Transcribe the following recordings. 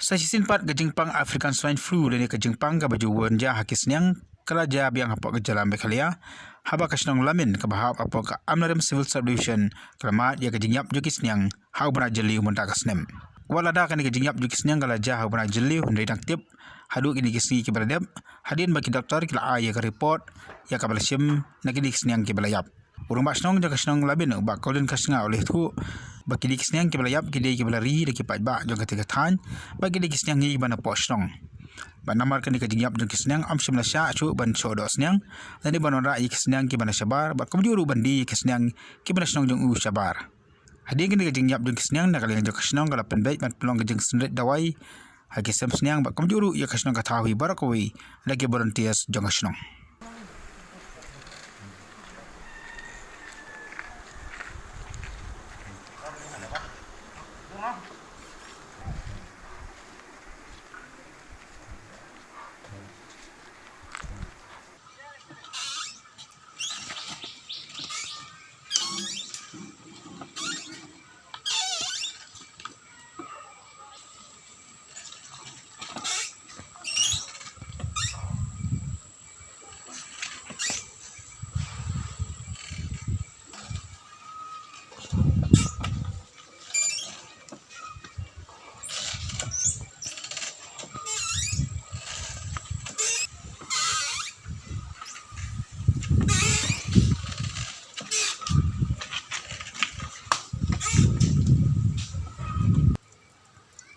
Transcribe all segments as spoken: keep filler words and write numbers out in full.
Sa shisien pat ka jingpang African Swine Flu lane ka jingpang kaba ju wan jia ha ki sniang ka la jia biang hapoh ka jylla Meghalaya, haba ka shnong Lamin kaba hap hapoh ka Amlarem Civil Subdivision ka la mad ïa ka jingïap jong ki sniang ha u bnai Jylliew mynta ka snem. Wat lada kane ka jingïap jong ki sniang ka la jia ha u bnai Jylliew, hynrei dang tip haduh kine ki sngi kiba la dep, hadien ba ki doktor ki la ai ïa ka report ïa kaba la shim na kine ki sniang kiba la ïap. U rangbah shnong jong ka shnong Lamin, u Bah Colin Kharsnga, u la ïathuh ba kine ki sniang kiba la ïap ki dei kiba la ri da ki paidbah jong katei ka thaiñ, bad ki dei ki sniang hi kiba na poh shnong. Bad namar kane ka jingïap jong ki sniang, ym shym la shah shuh ban shoh doh sniang lane ban wanrah ïa ki sniang kiba na shabar, bad kumjuh ruh ban die ïa ki sniang kiba na shnong jong u shabar. Hadien kane ka jingïap jong ki sniang, na ka liang jong ka shnong ka la pynbeit ban pynlong ka jingsynrit dawai ha ki sem sniang, bad kumjuh ruh ïa ka shnong ka thaw hi baroh kawei da ki volunteers jong ka shnong.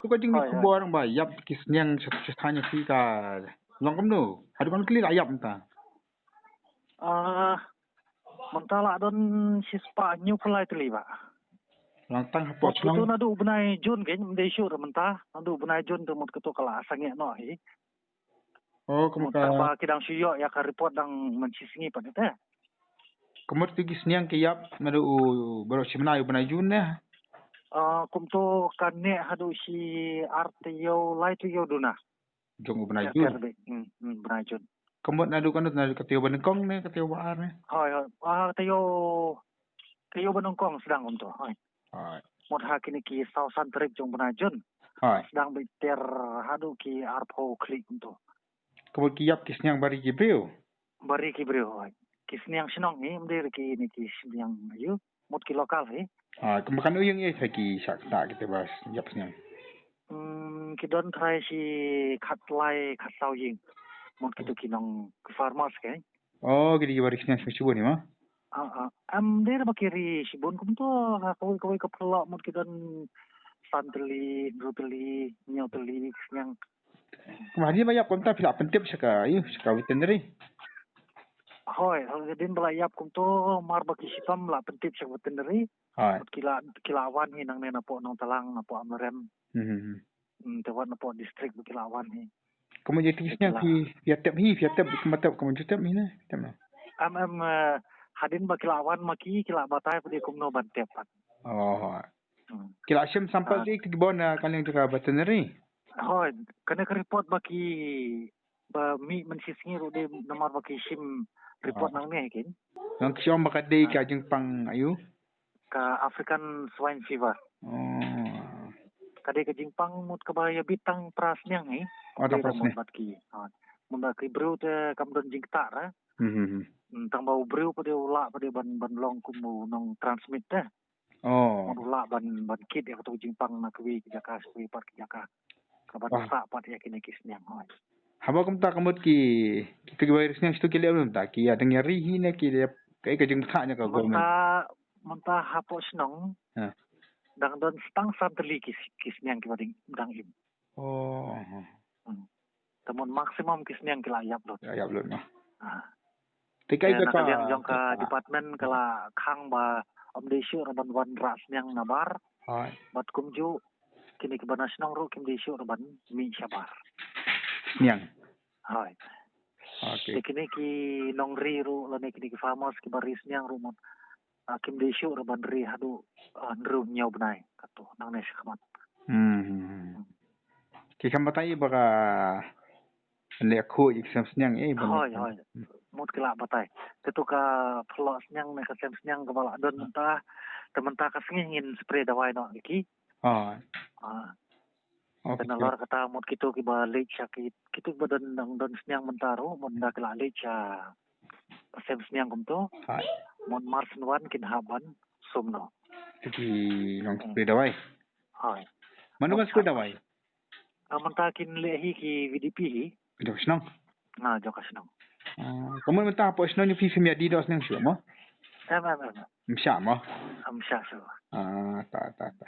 Ko ka jing ni Hoi, hoi. Khubor ba ïap ki sniang sha, sha thaiñ ïa phi ka long kumno? Haduh katno tylli la ïap mynta? Ah, mynta la don shispah hynñiewphew lai tylli bah. Lang tang hapoh Mut shnong. Kito naduh u bnai Jun kein, ym dei shuh ruh mynta. Naduh u bnai Jun ruh mut kito ka la sangeh noh hi. Oh, kumta. Mut tang ba ki dang shu ïoh ïa ka report dang mynshisngi pat te. Kumta ki sniang ki ïap naduh u baroh shi bnai, u bnai Jun ne? Ah, kumto ka neh haduh shi ar taïew, lai taïew duna. Jong u bnai Jun. Hmm, hmm, bnai Jun. Ka mut naduh katno, naduh ka taïew ba nyngkong ne ka taïew ba ar ne? Hoi, hoi. Ah, taïew, taïew ba nyngkong sdang kumto. Hoi. Hoi. Mut ha kine ki saw san tarik jong bnai Jun. Hoi. Sdang beit ter haduh ki arphew khlieh kumto. Ka mut ki ïap ki sniang ba ri ki briew. Ba ri ki briew, hoi. Ki sniang shnong hi, ym dei ki ne ki sniang ïa u. Mut ki local hi. Ah, kumba kan u ïeng ïa ki shah kata kita ba ïap sniang. Hmm, ki don trai shi khatlai khatsaw ïing. Mut kito ki nong ki farmers kein. Oh, ki dei ki ba ri sniang shibun hi ma? Ah, ah. Ym dei ba ki ri shibun kumto, ha kawei kawei ka paralok mut ki don san tylli, hynriew tylli, hynñiew tylli ki sniang. Kumba hadien ba ïap kumta phi la pyntip sha ka, ïa, sha ka veterinary? Hoi, hadien ba la ïap kumto mar ba ki shitom la pyntip sha ka veterinary. Hoi. Ki la, ki la wan hi nangne napoh Nongtalang, napoh Amlarem. Hmm, hmm, hmm. Hmm, te wan napoh district ba ki la wan hi. Kumba ïa ki sniang phi, phi ïa tep hi, phi ïa tep, kumba tep, kumba ju tep hi ne, tep na. Ym, ym, eh, hadien ba ki la wan ma ki, ki la batai pat kumno ban tep pat. Oh. Hmm. Ki la shim sample Ah. Ki bun, eh, ka liang jong ka veterinary. Hoi, kane ka report ba ki ba mih mynshisngi ruh dei namar ba ki shim report Ah. Nangne kein. Nang ki shong ba ka dei Ah. Ka jingpang aïu? Ka African Swine Fever. Oh. Ka dei ka jingpang mut kaba ïa bit tang pra sniang hi. Oh, tang pra sniang. Bad ki. Ah. Mut ba ki briew te kam don jingktah ra. Hmm, hmm, hmm. Hmm, tang ba u briew pat u lah pat ban, ban long kum u nong transmit te. Oh. Mut u lah ban, ban kit ïa kato ka jingpang na kawei ka jaka sha kawei pat ka jaka. Ka ban Ah. Sah pat ïa kine ki sniang hoi. Haba kumta ka mut ki, ki, ki bai sniang shatu ki leh mynta ki ïa dang ïa ri hi ne ki leh kaei ka jingpyntha ïa ka government. Mynta, mynta hapoh shnong. Ha. Dang don tang san tylli ki, ki sniang kiba dang, dang im. Oh. Hmm. Te mut maximum ki sniang ki la ïap lut. Ïa, ïap lut noh. Ah. Te kaei ka, na ka liang jong ka department ka la khang ba ym dei shuh ruh ban wanrah sniang nabar. Hoi. Bad kumjuh kine kiba na shnong ruh kim dei shuh ruh ban mih shabar. Sniang. Hoi. Okay. Te kine ki nongri ruh lane kine ki farmers kiba ri sniang ruh mut ah, kim dei shuh ruh ban ri haduh, ah, hynriew hynñiew bnai kato nangne shakhmat. Hmm, hmm, hmm. Hmm. Ki kham batai ba ka leh khuid ïa ki sem sniang eh ban Hoi, hoi. Hmm. Mut ki la batai. Kato ka phlok sniang ne ka sem sniang kaba la don mynta. Te mynta ka sngi ngin spray dawai noh ïa ki. Hoi. Ah. Oh, kata. Nalor kata mut kito kiba leit sha ki, kito kiba don, dang don sniang mynta ruh, mut da ki la leit sha sem sniang kumto. Hai. Mut mar shen wan kin hap ban sum noh. Ki long spray dawai. Hai. Mano ban spray dawai? Ah, mynta kin leh hi ki V D P hi. Jong shnong. Na, jong ka shnong. Ah, kumno mynta hapoh shnong jong phi phim ïa die doh sniang shuh mo? Em, em, em. Ym shah mo? Ym shah shuh. Ah, ta, ta, ta.